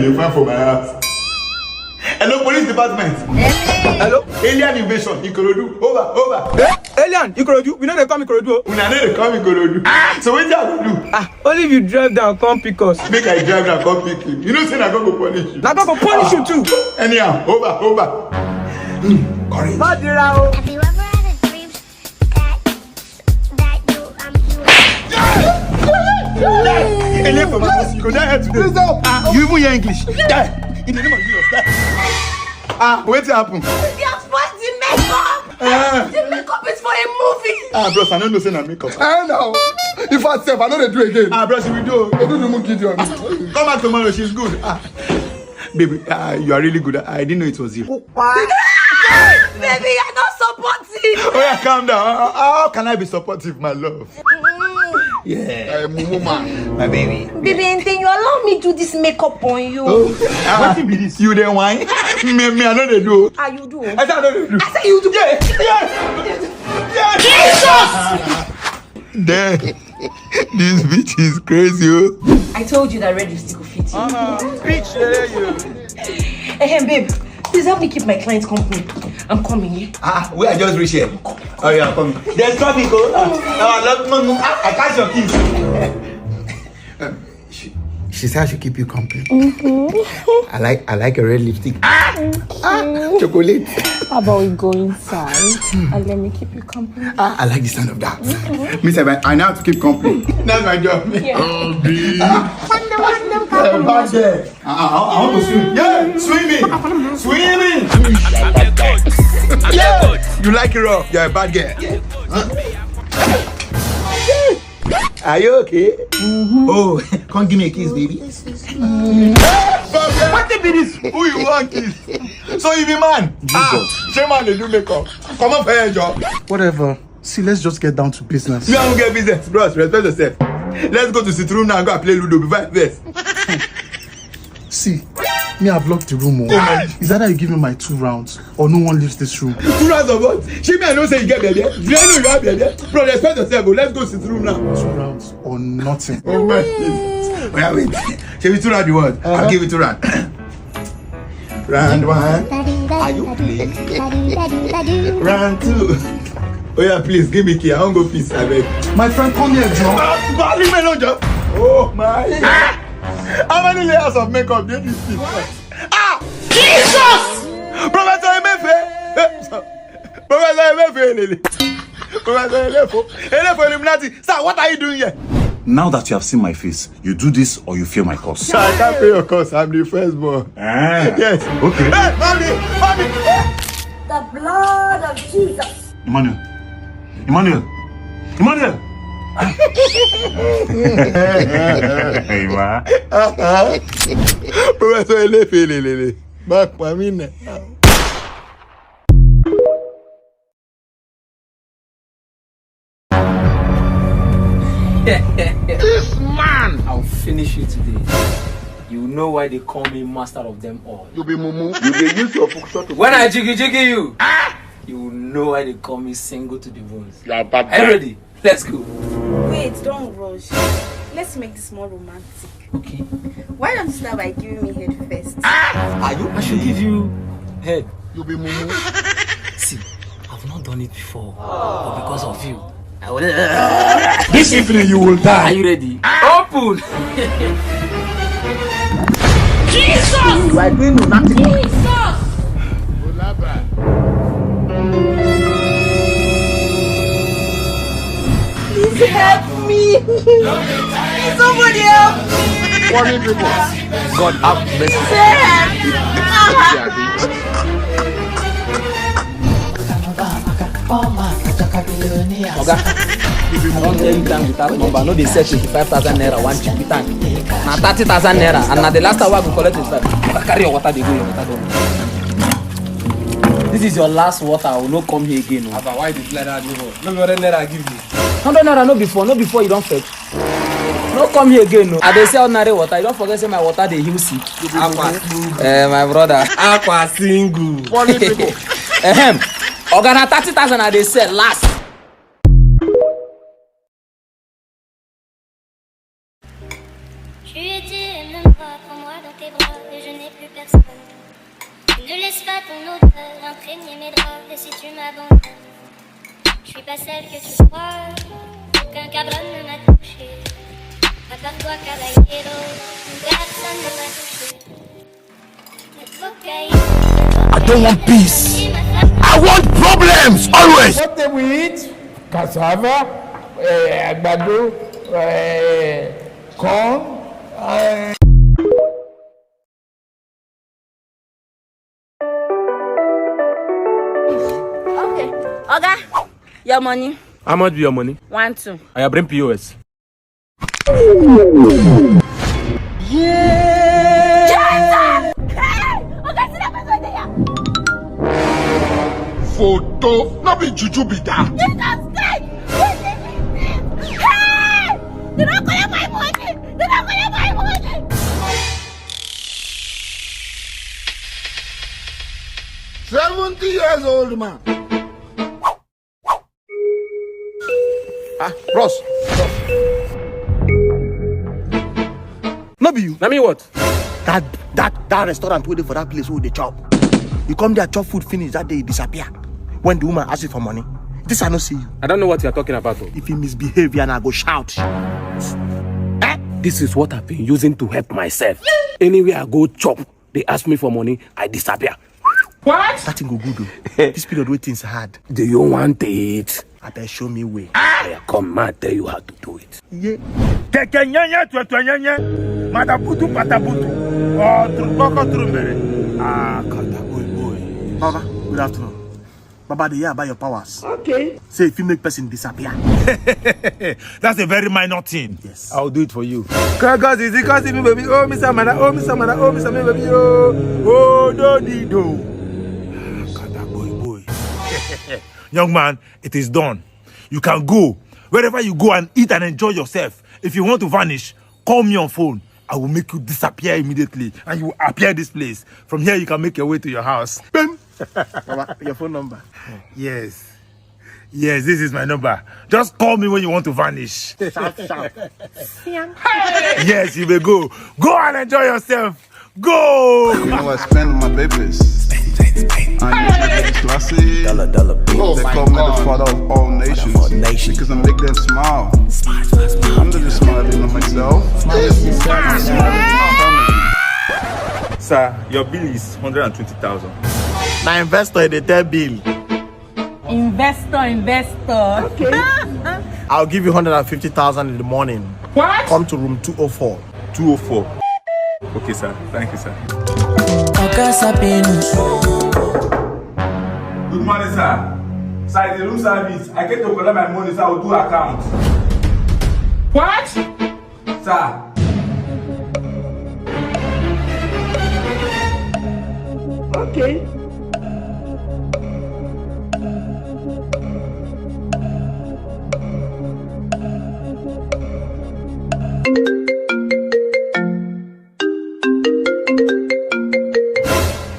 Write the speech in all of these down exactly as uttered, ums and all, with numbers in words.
They find for my house. Hello, police department. Hello? Alien invasion, Ikorodu. Over, over. Eh? Alien, Ikorodu? We no dey come Ikorodu o. Una no dey come Ikorodu. Ah, so wetin I go do? Ah, only if you drive down, come pick us. Make I drive down, come pick you. You know say na God go punish you. Na God go punish you too. Anyhow, over, over. Mm, correct. Má dira o. Have you ever had a dream that, that you, um, you Ele for my house, you go die here today. Please help. Ah, you even hear English? Die. In the name of Jesus, die. Ah, wetin happen? They have spoiled the makeup. Ah. The makeup is for a movie. Ah, bros, I no know say na makeup. Eh, now. If I sef, I no dey do again. Ah, bros, we do. Odudumu Gideon. Come back tomorrow, she's good. Ah. Baby, ah, you are really good. I didn't know it was you. Baby, you're not supportive. Oh yeah, calm down. How, how can I be supportive, my love? Yeah. Eh, mumu man. My baby. Baby, and then you allow me do this makeup on you. Oh, ah, wetin be this? You dey whine? Me, me, I no dey do. Ah, you do. I say I no dey do. I say you do. Yeah, yeah, yeah. Jesus! Damn, this bitch is crazy, oh. I told you that red lipstick will fit you. Bitch, yeah, you. Ehem, babe, please help me keep my clients company. I'm coming, yeah? Ah, we are just reach here. Oh, yeah, I'm coming. There's traffic, oh. Ah, ah, I love, no, no, ah, I catch your kiss. She, she said I should keep you company. I like, I like a red lipstick. Ah, chocolate. How about we go inside and let me keep you company? Ah, I like the sound of that. Me sef, I, I know how to keep company. That's my job. Yeah. Ah, bad girl. I, I, I want to swim. Yeah, swimming. Swimming. Yeah. You like it rough? You're a bad girl. Are you okay? Oh, come give me a kiss, baby. Wetin be this? Who you want kiss? So you be man? Ah, shey man dey do makeup. Come on for your job. Whatever. See, let's just get down to business. Me, I don't get business. Bros, respect yourself. Let's go to sitting room now and go and play Ludo before I vex. See, me, I've locked the room. Oh. Oh my. It's either you give me my two rounds or no one leaves this room. Two rounds of what? Shey me, I know say you get baby. Do you know you have baby? Bro, respect yourself. Oh. Let's go sit room now. Two rounds or nothing. Oh my. Wait, wait. Shey we two round the world? I'll Uh-huh. Give you two round. Round one. Are you playing? Round two. Oh yeah, please give me key. I wan go piss, abeg. My friend, come here, John. Ah, leave me alone, John. Oh my. Ah! How many layers of makeup dey this thing? Ah! Jesus! Professor Emefe! Eh, so, Professor Emefe, lele. Professor Elefo. Elefo Illuminati. Sir, what are you doing here? Now that you have seen my face, you do this or you feel my curse. Sir, I can't feel your curse. I'm the firstborn. Ah. Yes. Okay. Hey, mommy! Mommy! The blood of Jesus. Emmanuel. Emmanuel. Emmanuel. Emma. Professor Elefele. Back for me now. This man! I'll finish you today. You know why they call me master of them all. You be mumu. You dey use your function to. When I jiggy jiggy you, ah! You know why they call me single to the bones. You are bad. Are you ready? Let's go. Wait, don't rush. Let's make this more romantic. Okay. Why don't you start by giving me head first? Ah! Are you? I should give you head. You be mumu. See, I've not done it before, but because of you, I will. This evening you will die. Are you ready? Open. Jesus! You are doing nothing. Jesus! Please help me. Please, somebody help me. Warning people. God have mercy. Help. Oga, I don tell you time without number, no dey sell twenty-five thousand naira one chicken tank. Na thirty thousand naira, and na the last time wey I go collect it. Oga, carry your water, dey go, your water don. This is your last water. I will not come here again. Oh. Abba, why you dey play that neighbor? No be hundred naira I give you. Hundred naira no be for, no be for you don fetch. No come here again, no. I dey sell ordinary water. You don forget say my water dey heal sick. Aqua single. Eh, my brother. Aqua single. Funny people. Ehem. Oga, na thirty thousand I dey sell last. tes bras et je n'ai plus personne. Ne laisse pas ton odeur imprégner mes draps. Et si tu m'abandonnes, je suis pas celle que tu crois. Aucun cabron ne m'a touché. À part toi, caballero, personne ne m'a touché. I don't want peace. I want problems always. What do we eat? Cassava, uh, agbado, uh, corn. Uh... Okay. Oga, your money. How much be your money? One, two. I bring P O S. Photo, no be juju be that. Jesus Christ! Hey! They don't collect my money! They don't collect my money! Seventy years old man. Ah, bros. No be you. Na me what? That that that restaurant wey dey for that place wey dey chop. You come there chop food finish that day, you disappear. When the woman ask you for money, this I no see you. I don't know what you are talking about. Oh. If you misbehave, and I go shout. Eh? This is what I've been using to help myself. Anywhere I go chop, they ask me for money, I disappear. What? That thing go good though. This period wey things hard. Do you want it? Abeg show me way. I come, man, tell you how to do it. Yeah. Keke nyenye twetwe nyenye. Matabutu patabutu. Oh, truboko trumere. Ah, kata boy boy. Baba, good afternoon. Baba, dey hear about your powers. Okay. Say if you make person disappear. That's a very minor thing. Yes. I'll do it for you. Cause easy, cause me baby. Oh, Mister Mada, oh, Mister Mada, oh, Mister Me baby. Oh, oh, do di do. Kata boy boy. Young man, it is done. You can go. Wherever you go and eat and enjoy yourself. If you want to vanish, call me on phone. I will make you disappear immediately and you will appear this place. From here, you can make your way to your house. Bam! Baba, your phone number. Yes. Yes, this is my number. Just call me when you want to vanish. Sharp, sharp. Yes, you may go. Go and enjoy yourself. Go! You know I spend my papers. I'm Haile Selassie. Dollar, dollar, bills. They call me the father of all nations. Because I make them smile. I'm not just smiling on myself. I'm smiling on my family. Sir, your bill is hundred and twenty thousand. Na investor dey tell bill. Investor, investor. I'll give you hundred and fifty thousand in the morning. What? Come to room two oh four. Two oh four. Okay, sir. Thank you, sir. Oga Sabinus. Good morning, sir. Sir, it's the room service. I came to collect my money, sir. I will do account. What? Sir. Okay.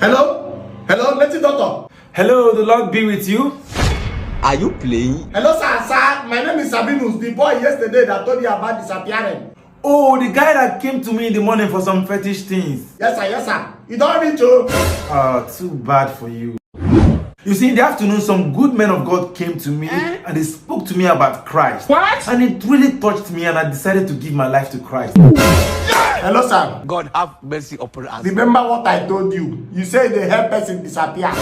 Hello? Hello, native doctor. Hello, the Lord be with you. Are you playing? Hello, sir. Sir, my name is Sabinus, the boy yesterday that told you about disappearing. Oh, the guy that came to me in the morning for some fetish things. Yes, sir. Yes, sir. You don't reach, oh. Uh, too bad for you. You see, in the afternoon, some good men of God came to me and they spoke to me about Christ. What? And it really touched me, and I decided to give my life to Christ. Hello, sir. God have mercy upon us. Remember what I told you. You say they help person disappear.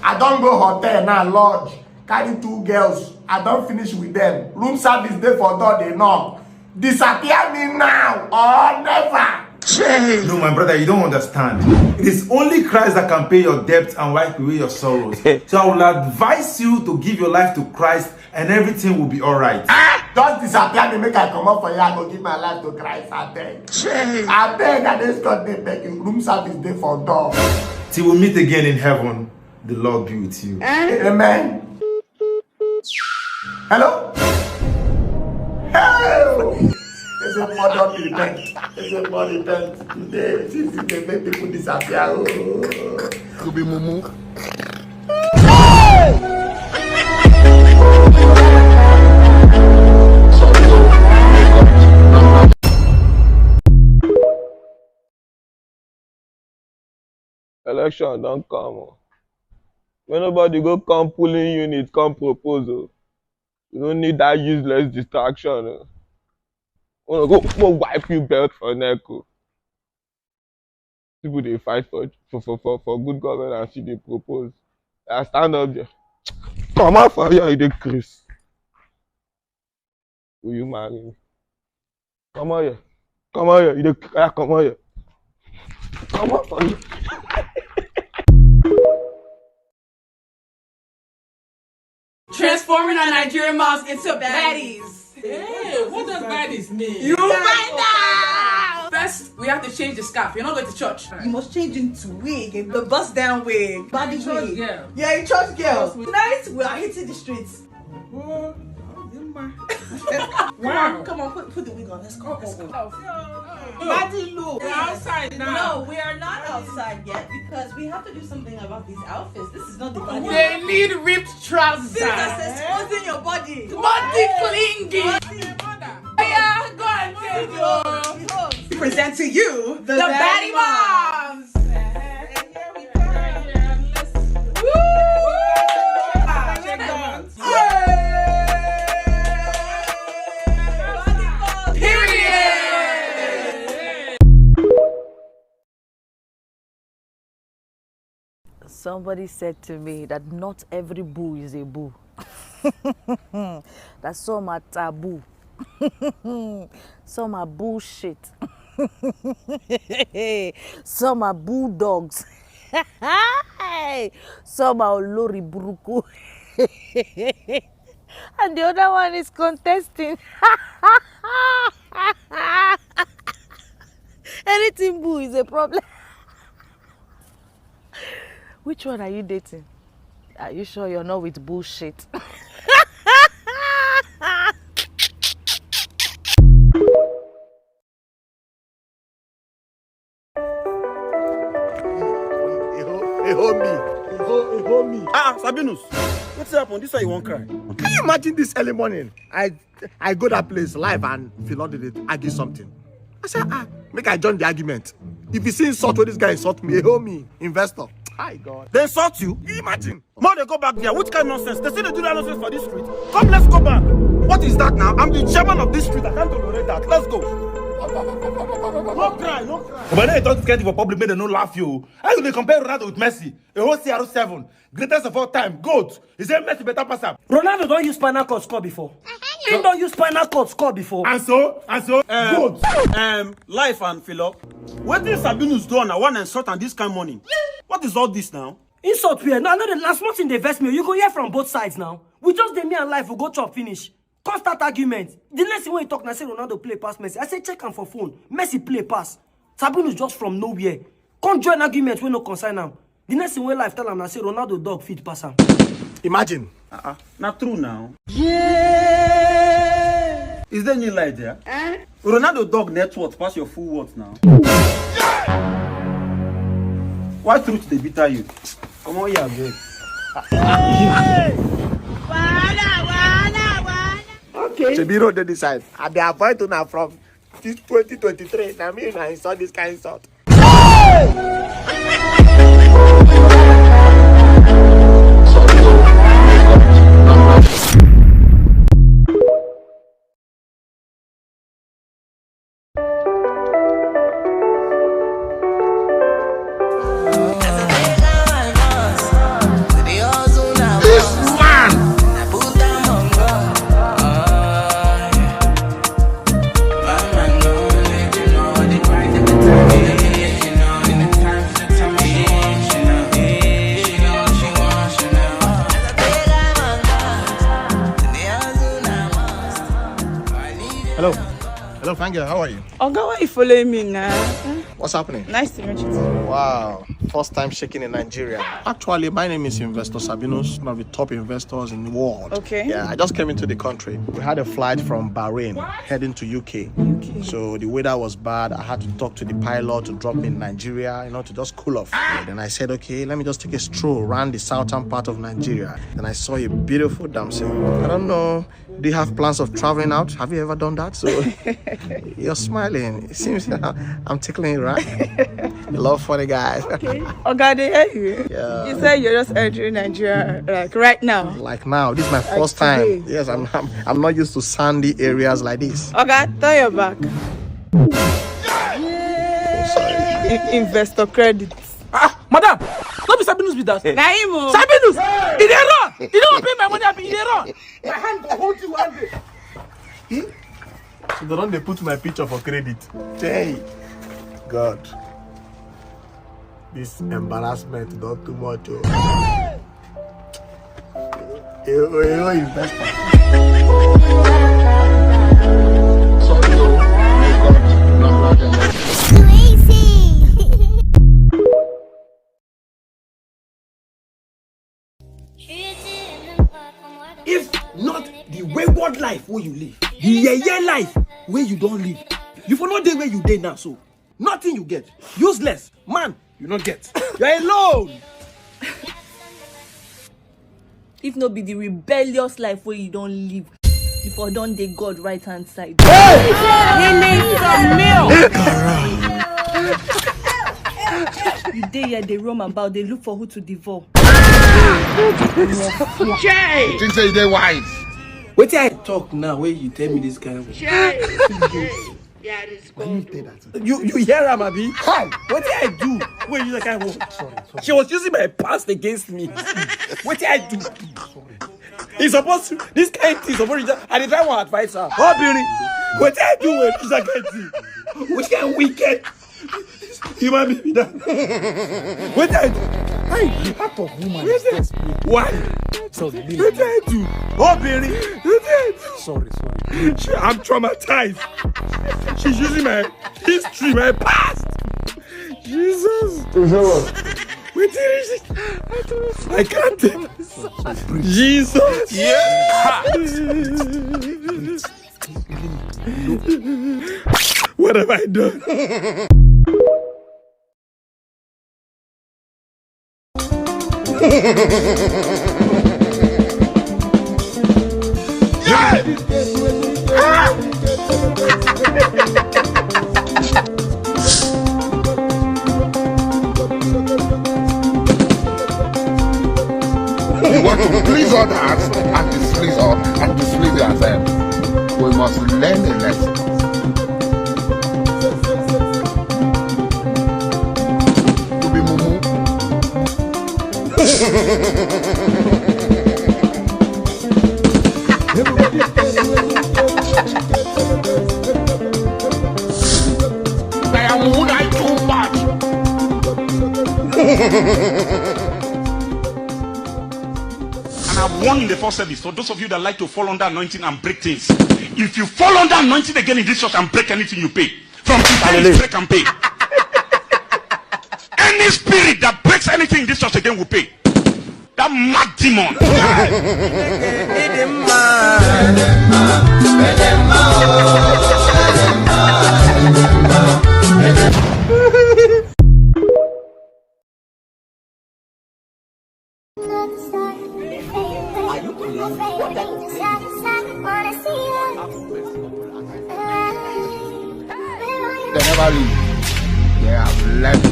I don't go hotel now, lodge. Carry two girls. I don't finish with them. Room service dey for door, they knock. Disappear me now or never. No, my brother, you don't understand. It is only Christ that can pay your debts and wipe away your sorrows. So I will advise you to give your life to Christ and everything will be all right. Just disappear me, make I come up for you. I go give my life to Christ. I beg. I beg, I just God, they beg you. Room service dey for door. Till we meet again in heaven, the Lord be with you. Amen. Hello? Hey! They say, "Poor don repent." They say, "Poor repent." Today, since they make people disappear. Oh. Could be Mumu. Election don come o. Make nobody go come pulling unit, come propose o. We no need that useless distraction o. Una go, go wipe you belt for neck o. People dey fight for, for, for, for, for good governance, you dey propose. I stand up there. Comot for here, you dey craze. Will you marry me? Comot here. Comot here, you dey, oya, comot here. Comot for here. Transforming our Nigerian moms into baddies. Hey, what does baddies mean? You find out. First, we have to change the scarf. You're not going to church. You must change into wig, the bust down wig, body wig. Yeah, a church girl. Tonight we are hitting the streets. Wow. Come on, come on, put, put the wig on. Let's go. Let's go. Body look. We're outside now. No, we are not outside yet because we have to do something about these outfits. This is not the body. They need ripped trousers. This is exposing your body. Body clinging. Body. Yeah, go and take your. Present to you the, the Baddie Moms. Woo! Period. Somebody said to me that not every boo is a boo. That some are taboo. Some are bullshit. Some are bulldogs. Some are olori buruku. And the other one is contesting. Anything boo is a problem. Which one are you dating? Are you sure you're not with bullshit? Hey, hold me. Hey, hold, hey, hold me. Ah, ah, Sabinus. What's happened? This why you won't cry. Can you imagine this early morning? I I go that place live and Philo dey argue something. I say, ah, make I join the argument. If you see insult wey this guy insult me, hey, hold me, investor. Hi God. They insult you? Imagine. More they go back there. Which kind of nonsense? They say they do that nonsense for this street. Come, let's go back. What is that now? I'm the chairman of this street. I can't tolerate that. Let's go. No cry, no cry. But now you talk this kind thing for public, make dem no laugh you. How you dey compare Ronaldo with Messi? A whole C R seven, greatest of all time, goat. He say Messi better pass am. Ronaldo don use spinal cord score before. He don use spinal cord score before. And so, and so, um, goat. Um, life and Philo. Wetin Sabinus do on a one and shot and this kind morning? What is all this now? Insult where? No, I no dey, na small thing dey vex me. You go hear from both sides now. We just dey me and life, we go chop finish. Come start argument. The next thing wey you talk na say Ronaldo play pass Messi. I say check am for phone. Messi play pass. Sabinus just from nowhere come join argument wey no concern am. The next thing wey life tell am na say Ronaldo dog fit pass am. Imagine. Uh-uh. Na true now. Yeah. Is there any lie there? Eh? Ronaldo dog net worth pass your full worth now. Why truth dey bitter you? Come on here, babe. Wahala, wahala, wahala. Okay. Shebi road dey this side. I dey avoid una from this twenty twenty-three. Na me una insult this kind insult. Hello. Hello, fine girl. How are you? Oga, why you following me now? What's happening? Nice to meet you too. Wow. First time shaking in Nigeria. Actually, my name is Investor Sabinus, one of the top investors in the world. Okay. Yeah, I just came into the country. We had a flight from Bahrain heading to U K. U K. So the weather was bad. I had to talk to the pilot to drop me in Nigeria, you know, to just cool off. Then I said, okay, let me just take a stroll around the southern part of Nigeria. Then I saw a beautiful damsel. I don't know. Do you have plans of traveling out? Have you ever done that? So you're smiling. It seems I'm tickling you, right? I love funny guys. Okay. Oga, they hear you. Yeah. You said you're just entering Nigeria, like, right now. Like now, this is my Like first time. Today. Yes, I'm, I'm I'm not used to sandy areas like this. Oga, turn your back. Oh, sorry. In- investor credit. Ah, madam, no be Sabinus be that. Na him o. Sabinus, he dey run. He don pay my money, abi he dey run. My hand go hold you one day. So they don dey put my picture for credit. Hey, God, this embarrassment don too much o. Ewo, ewo investor. Sorry o, God, no problem. If not the wayward life wey you live, the yeye life wey you don live, you for no dey where you dey now so. Nothing you get. Useless. Man, you no get. You are alone. If no be the rebellious life wey you don live, you for don dey God right hand side. You dey here dey roam about, dey look for who to devour. You think say you dey wise? Wetin I talk now wey you tell me this kind of There is God. You you hear am, abi? Hi. Wetin I do wey you use that kind of word? She was using my past against me. Wetin I do? He suppose, this kind thing suppose reach. I dey try wan advise her. Obìnrin. Wetin I do wey use that kind thing? Which kind wicked human being be that? Wetin I do? Hey, the heart of woman is desperate. Why? Sorry, wetin I do? Obìnrin. Wetin I do? Sorry, sorry. She, I'm traumatized. She's using my history, my past. Jesus. Wetin reach? I can't take. Jesus. Yeah. What have I done? You want to please others and displease us and displease yourself. We must learn a lesson. To be mumu. I am who I too much. And I warn in the first service, for those of you that like to fall under anointing and break things, if you fall under anointing again in this church and break anything, you pay. From today, break and pay. Any spirit that breaks anything in this church again will pay. That mad demon. They never leave. They have left.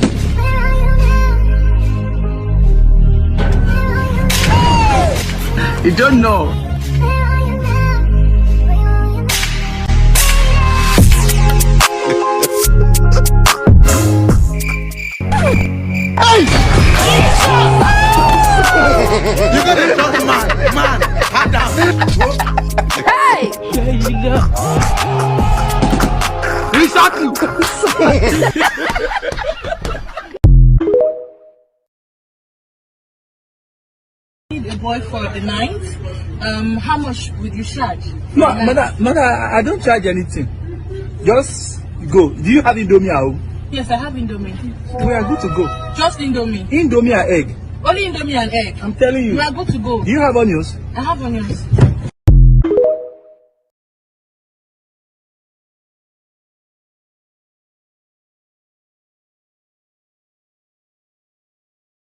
You don't know. You gonna talk, man, man, calm down. Hey! Exactly. Need a boy for the night. Um, how much would you charge? No, mother, mother, I don't charge anything. Just go. Do you have Indomie at home? Yes, I have Indomie. We are good to go. Just Indomie. Indomie and egg. Only Indomie and egg. I'm telling you. We are good to go. Do you have onions? I have onions.